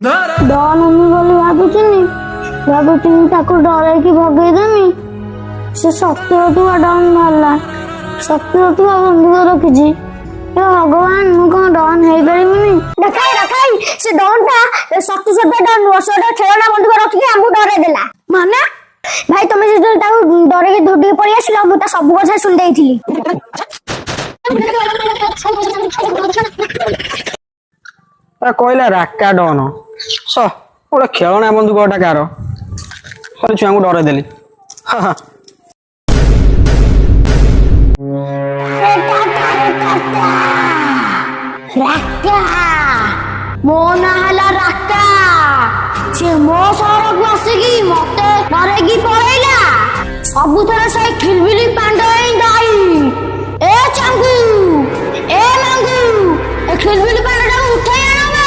Don ହେମି ବୋଲି ଭାବୁଥିନି ଭାବୁଥିନି ତାକୁ ଡରେଇକି ଭଗେଇଦେମି। ସେ ଶକ୍ତି ହଉଥିବା ଡନ୍ ବାହାରିଲା। ଶକ୍ତି ହଉଥିବା ବନ୍ଧୁକ ରଖିଛି। ଏ ଭଗବାନ, ମୁଁ କଣ ଡନ୍ ହେଇପାରିବିନି? ଡକାଇ ଡକାଇ, ସେ ଡନ୍ ଟା ଶକ୍ତି ସହିତ ଡନ୍ ନୁହଁ। ସେ ଗୋଟେ ଖେଳନା ବନ୍ଧୁକ ରଖିକି ଆମକୁ ଡରେଇ ଦେଲା। ମାନେ? ଭାଇ, ତମେ ଯେତେବେଳେ ତାକୁ ଡରେଇକି ଧୋଡିକି ପଳେଇ ଆସିଲ, ମୁଁ ତା ସବୁ କଥା ଶୁଣି ଦେଇଥିଲି। କହିଲା ରାକା ଡନ ସ ଗୋଟେ ଖେଳଣା ବନ୍ଧୁକ ଟା କାର। ଖାଲି ଛୁଆଙ୍କୁ ଡରେଇ ଦେଲି। ହଁ ହଁ। ରାକା, ମୋ ନାଁ ହେଲା ରାକା। ସେ ମୋ ସହରକୁ ଆସିକି ମତେ ଡରେଇକି ପଳେଇଲା। ସବୁଥର ସେଇ ଖିଲବିଲି ପାଣ୍ଡ ହିଁ ଦାୟୀ। ଏ ଚାଙ୍ଗୁ, ଏ ମାଙ୍ଗୁ, ଏ ଖିଲବିଲି ପାଣ୍ଡଟାକୁ ଉଠେଇ ଆଣ ବେ।